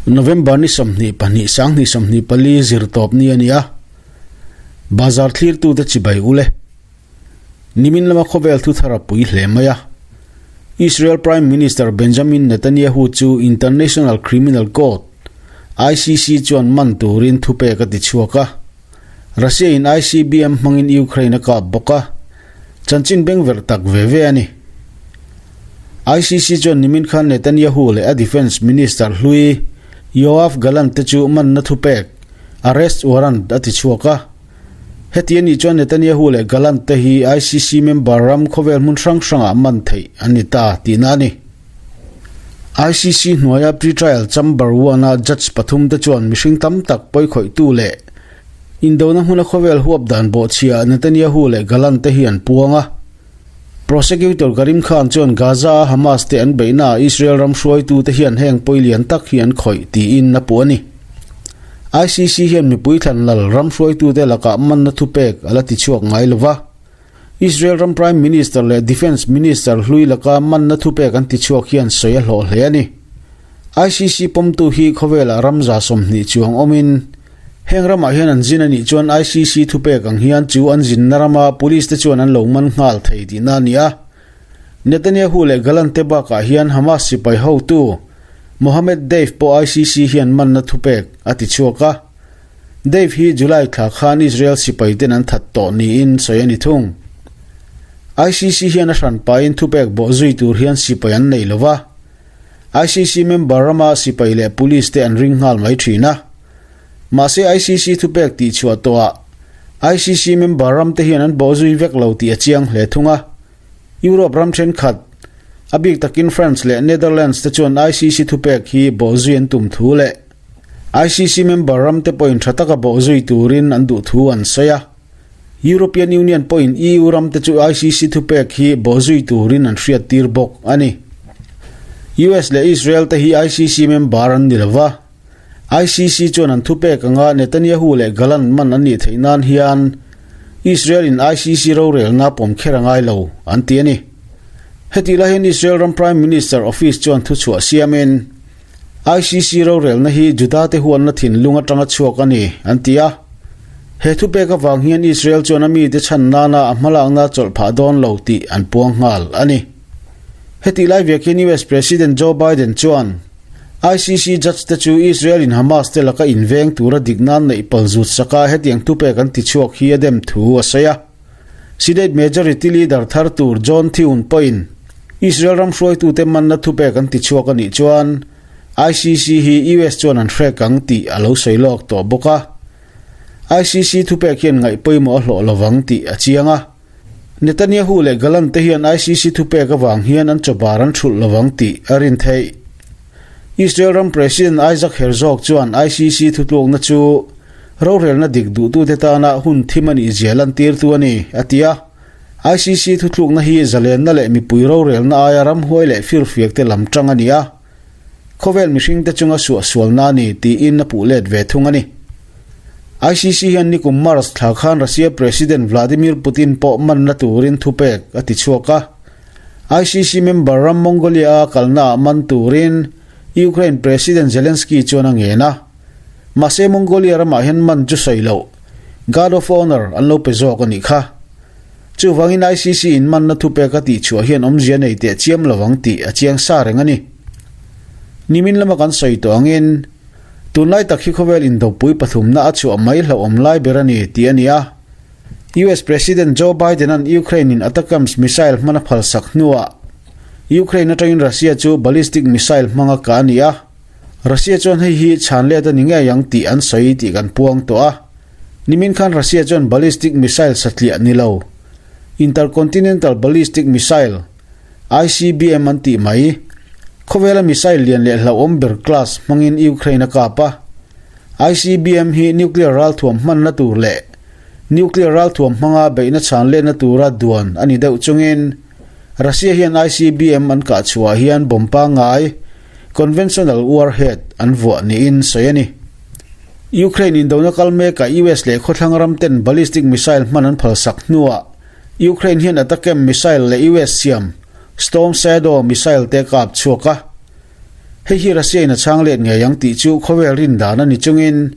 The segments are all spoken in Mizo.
November ni 22 2024 zirtawp ni a ni a, bazar thlirtute chibai ule. Nimin lama khawvel thu thar a pui hle mai a. Israel Prime Minister Benjamin Netanyahu chu International Criminal Court, ICC, chuan man turin thupek a ti chhuak a. Russia in ICBM hmangin Ukraine a kap bawk a, chanchin bengverh tak ve ve a ni. ICC chuan nimin khan Netanyahu leh a Defence Minister hlui Yoav Gallant te chu manna thupek, arrest warrant, a ti chhuak a. Heti a nih chuan Netanyahu leh Gallant te hi ICC member ram khawvel hmun hrang hrangah man theih an ni ta tihna a ni. ICC hnuaia pre-trial chamber one-a judge pathum te chuan mihring tam tak pawikhawihtu leh indona hmuna khawvel huap dan bawhchhiah Netanyahu leh Gallant te hi an puang a. Prosecutor Karim Khan chuan Gaza-a Hamas te an beihnaah Israel ram hruaitute hian heng pawi lian tak hi an khawih tiin a puh a ni. ICC hian mipui thlan lal ram hruaitute lakah manna thupek a la tichhuak ngai lo va. Israel ram Prime Minister leh Defence Minister hlui laka manna thupek an tichhuak hian sawi a hlawh hle a ni. ICC pawmtu hi khawvelah ram 20 chuang awmin heng ramah hian an zin a nih chuan ICC thupek ang hian chu an zinna rama police te chuan an lo man nghal thei tihna a ni a. Netanyahu leh Gallant te bakah hian Hamas sipai hotu Mohammed Deif pawh ICC hian manna thupek a tichhuak a. Dave hi July thla khan Israel sipai ten an that tawh niin sawi a ni thung. ICC hian a hran pahin thupek bawh zui tur hian sipai an nei lo va. ICC member rama sipai leh police te an ring nghal mai thin a. Mahse ICC thupek tihchhuah tawhah ICC member ram te hian an bawh zui vek lo tih a chiang hle thung a. Europe ram thenkhat, a bik takin France leh Netherlands te chuan ICC thupek hi bawh zui an tum thu leh ICC member ram te pawhin tha taka bawh zui turin an duh thu an sawi a. European Union pawhin EU ram te chu ICC thupek hi bawh zui turin an hriat tir bawk a ni. US leh Israel te hi ICC member an ni lo va. ICC chuan an thupek anga Netanyahu leh Gallant man an nih theih nan hian Israel in ICC rorelna pawm kher a ngai lo, an ti a ni. Hetih lai hian Israel ram Prime Minister office chuan thuchhuah siamin, ICC rorelna hi Juda te huanna thinlung atanga chhuak a ni, an ti a. He thupek avang hian Israel chuan a mite chhan nana a hmalakna chawlh phah dawn lo tih an puang nghal a ni. Hetih lai vek hian US President Joe Biden chuan ICC judge te chu Israel in Hamas te laka inveng tura dik nan neih pal zut saka hetiang thupek an tichhuak hi a dem thu a sawi a. Senate Majority Leader thar tur John Thune pawhin Israel ram hruaitute manna thupek an tichhuak a nih chuan ICC hi US chuan an hrek ang tih a lo sawi lawk tawh bawk a. ICC thupek hian ngaih pawimawh a hlawh lovang tih a chiang a. Netanyahu leh Gallant te hian ICC thupek avang hian an chawbar an thulh lovang tih a rin theih. Israel ram President Isaac Herzog chuan ICC thutlukna chu rorelna dik duhtute tana hun thim a nih zia lantirtu a ni, a ti a. ICC thuthlukna hi zalenna leh mipui rorelna aia ramhuai leh firfiakte lam tang a ni a, khawvel mihringte chunga suahsualna a ni tiin a puh let ve thung a ni. ICC hian nikum March thla khan Russia President Vladimir Putin pawh manna turin thupek a ti chhuak a. ICC member ram Mongolia-a kalnaah man turin Ukraine President Zelensky chuan a ngen a. Mahse Mongolia ramah hian man chu sawi loh, Guard of Honour an lo pe zawk a nih kha. Chuvangin ICC in manna thupek a tihchhuah hian awmzia nei teh chiam lovang tih a chiang sa reng a ni. Nimin lama kan sawi tawh angin, tunlai tak hi khawvel indopui pathumna a chhuah mai hlauhawm lai ber a ni tih a ni a. US President Joe Biden-a'n Ukraine-in ATACMS missile hman a phalsak hnuah Ukraine atangin Russia chu ballistic missile hmanga kah a ni a. Russia chuan hei hi chhan let a ni ngei ang tih an sawi tih kan puang tawh a. Nimin khan Russia chuan ballistic missile satliah ni lo, Intercontinental Ballistic Missile, ICBM an tih mai, khawvela missile lian leh hlauhawm ber class hmangin Ukraine a kap a. ICBM hi nuclear ralthuam hmanna tur leh nuclear ralthuam hmanga beihna chhan letna tura duan a ni deuh chungin Russia hian ICBM an kah chhuah hian bomb pangngai, conventional warhead, an vuah niin sawi a ni. Ukraine indona kal mekah US leh khawthlang ram ten ballistic missile hman an phalsak hnuah Ukraine hian ATACMS missile leh US siam Storm Shadow missile te kap chhuak a. Hei hi Russia in a chhang let ngei ang tih chu khawvel rin dan a ni chungin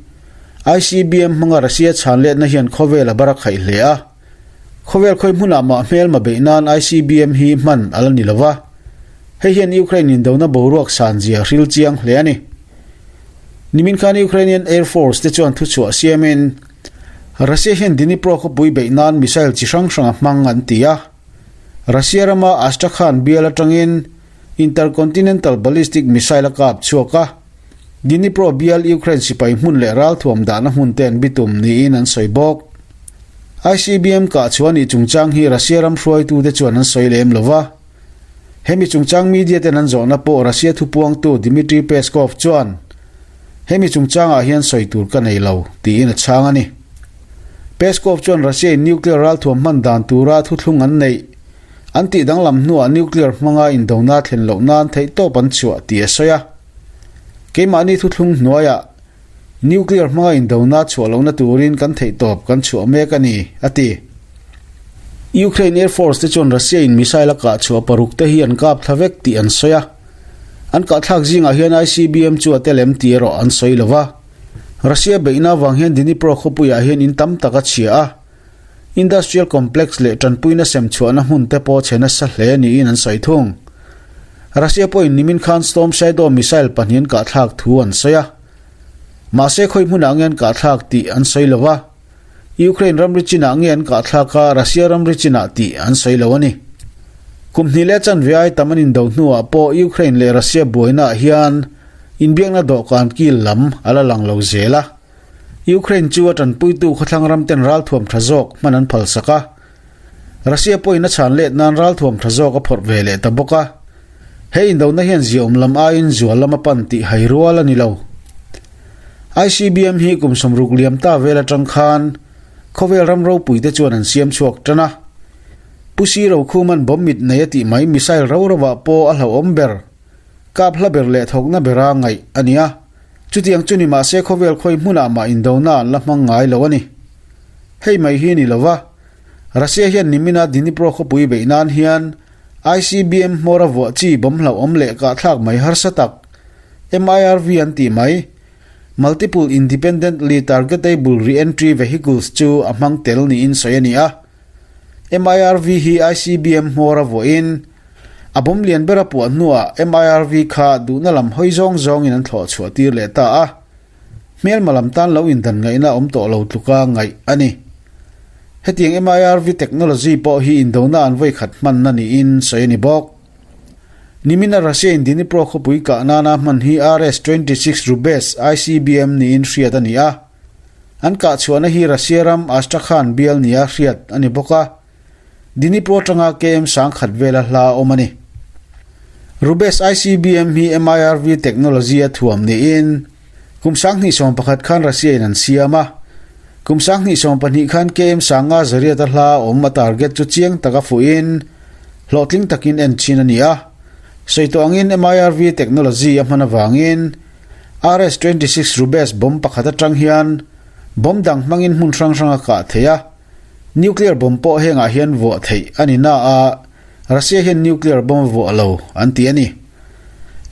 ICBM hmanga Russia chhan letna hian khawvel a bar a khaih hle a. Khawvel khawi hmunah mah hmelma beih nan ICBM hi hman a la ni lo va. Hei hian Ukraine indona boruak san zia hril chiang hle a ni. Nimin khan Ukrainian Air Force te chuan thuchhuah siamin Russia hian Dnipro khawpui beih nan missile chi hrang hrang a hmang an ti a. Russia rama Astrakhan bial atangin Intercontinental Ballistic Missile a kap chhuak a, Dnipro bial Ukraine sipai hmun leh ralthuam dahna hmun te an bitum niin an sawi bawk. ICBM kah chhuah nih chungchang hi Russia ram hruaitute chuan an sawi lem lo va. Hemi chungchang media ten an zawhna pawh Russia thupuangtu Dmitry Peskov chuan, Hemi chungchangah hian sawi tur ka nei lo, tiin a chhang a ni. Peskov chuan Russia in nuclear ralthuam hman dan tura thuthlung an neih An tih danglam hnuah nuclear hmanga indona thlen loh nan theihtawp an chhuah tih a sawi a. Keimahni thuthlung hnuaiah nuclear hmanga indona chhuah lohna turin kan theihtawp kan chhuah mek a ni, a ti. Ukraine Air Force te chuan Russia in missile a kah chhuah paruk te hi an kap thla vek tih an sawi a. An kahthlak zingah hian ICBM chu a tel em tih erawh an sawi lo va. Russia beihna avang hian Dnipro khawpuiah hian in tam tak a chhia a. Industrial complex leh tanpuina sem chhuahna hmun te pawh chhe nasa hle niin an sawi thung. Russia pawhin nimin khan Storm Shadow missile pahnihin kahthlak thu an sawi a. Mahse khawi hmunah nge an kahthlak tih an sawi lo va, Ukraine ramri chinah nge an kahthlak a Russia ramri chinah tih an sawi lo a ni. Kum hnih leh chanve ai tam an indo hnuah pawh Ukraine leh Russia buainaah hian inbiakna dawhkan kil lam a la lang lo zel a. Ukraine chu a tanpuitu khawthlang ramten ralthuam tha zawk hman an phalsak a, Russia pawhin a chhan let nan ralthuam tha zawk a phawrh ve leh ta bawk a. He indona hian ziaawm lam aiin zual lam a pan tih hai rual a ni lo. ICBM hi kum 60 liam ta vel atang khan khawvel ram ropuite chuan an siam chhuak tan a. Pu Si Rokhuman bomb mit nei a tih mai missile ro rovah pawh a hlauhawm ber, kap hla ber leh thawkna bera ngaih a ni a. Chutiang chu ni mahse khawvel khawi hmunah mah indona an la hmang ngai lo a ni. Hei mai hi ni lova, Russia hian nimina Dnipro khawpui beih nan hian ICBM hmawr a vuah chi bomb hlauhawm leh kahthlak mai harsa tak, MIRV an tih mai, Multiple Independently Targetable Re-entry Vehicles chu a hmang tel niin sawi a ni a. MIRV hi ICBM hmawr a vuahin a bomb lian ber a puah hnuah MIRV kha duhna lam hawi zawng zawngin an thlawh chhuah tir leh ta a, hmelma lam tan lo indan ngaihna awm tawh lo tluka ngaih a ni. Hetiang MIRV technology pawh hi indona an vawi khat hmanna niin sawi a ni bawk. Nimina Russia in Dnipro khawpui kah nana hman hi RS 26 Rubezh ICBM niin hriat a ni a. An kah chhuahna hi Russia ram Astrakhan bial nia hriat a ni bawk a, Dnipro atanga KM 10,000 vela hla a awm a ni. Rubezh ICBM hi MIRV technology a thuam niin kum 2011 khan Russia in an siam a, kum 2012 khan KM sanga zariat a hla a awm a target chu chiang taka fuhin hlawhtling takin en chin a ni a. Sawi tawh angin MIRV technology a hman avangin RS 26 Rubezh bomb pakhat atang hian bomb dang hmangin hmun hrang hrang a kah theih a, nuclear bomb pawh hengah hian vuah theih a ni na a, Russia hian nuclear bomb a vuah lo an ti a ni.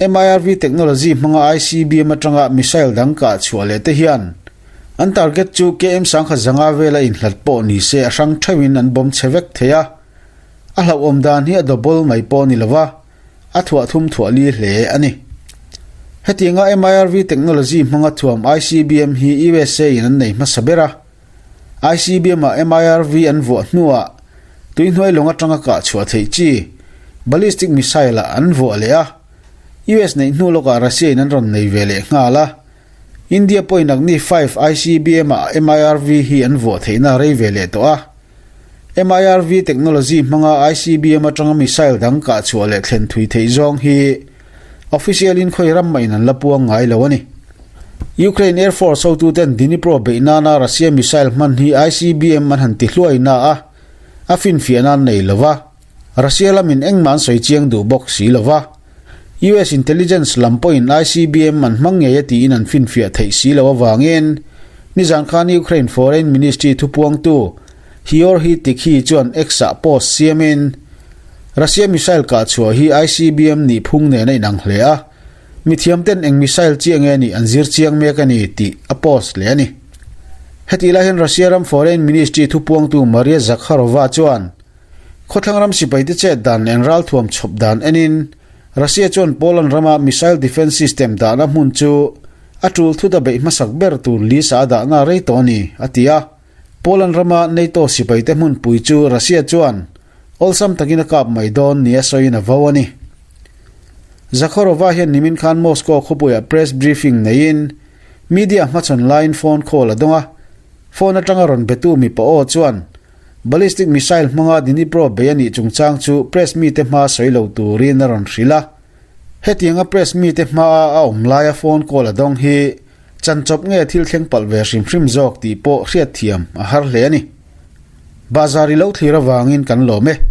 MIRV technology hmanga ICBM atanga missile dang kah chhuah leh te hian an target chu KM 1005 vela inhlat pawh ni se a hrang theuhin an bomb chhe vek thei a, a hlauhawm dan hi a double mai pawh a ni lo va. A thuah thum thuah li hle a ni. Hetianga MIRV technology hmanga thuam ICBM hi USA in an nei hmasa ber a. ICBM ah MIRV an vuah hnuah tuihnuai lawng atanga kah chhuah theih chi ballistic missile ah an vuah leh a. US neih hnu lawkah Russia in an rawn nei ve leh nghal a. India pawhin Agni 5 ICBM ah MIRV hi an vuah theihna a rei ve leh tawh a. MIRV technology hmanga ICBM atanga missile dang kah chhuah leh thlen thui theih zawng hi official in khawi ram mah in an la puang ngai lo a ni. Ukraine Air Force hotuten Dnipro beih nana Russia missile hman hi ICBM an han ti hluai na a, a finfiah nan nei lo va. Russia lamin engmah an sawi chiang duh bawk si lo va. US intelligence lam pawhin ICBM an hmang ngei a tiin an finfiah theih si lo avangin nizan khan Ukraine Foreign Ministry thupuangtu Heorhiy Tikhy chuan X-ah post siamin Russia missile kah chhuah hi ICBM nih phung nen a inang hle a. Mithiamten eng missile chiah nge nih an zir chiang mek a ni tih a post leh a ni. Hetih lai hian Russia ram Foreign Ministry thupuangtu Maria Zakharova chuan khawthlang ram sipaite chet dan leh an ralthuam chhawp dan enin Russia chuan Poland rama missile defence system dahna hmun chu a tul thut a beih hmasak ber tur list ah a dahna rei tawh a ni, a ti a. Poland rama NATO sipaite hmunpui chu Russia chuan Awlsam takin a kap mai dawn nia sawiin a vo a ni. Zakharova hian nimin khan Moscow khawpuiah press briefing neiin media hmachhawn laiin phone call a dawng a, phone atanga rawn betu mipa aw chuan ballistic missile hmanga Dnipro bei a nih chungchang chu press mite hma sawi lo turin a rawn hrilh a. Hetianga press mite hmaa a awm laia phone call a dawng hi chanchawp nge thil thleng palh ve hrim hrim zawk tih pawh hriatthiam a har hle a ni. Bazar i lo thlir avangin kan lawm e.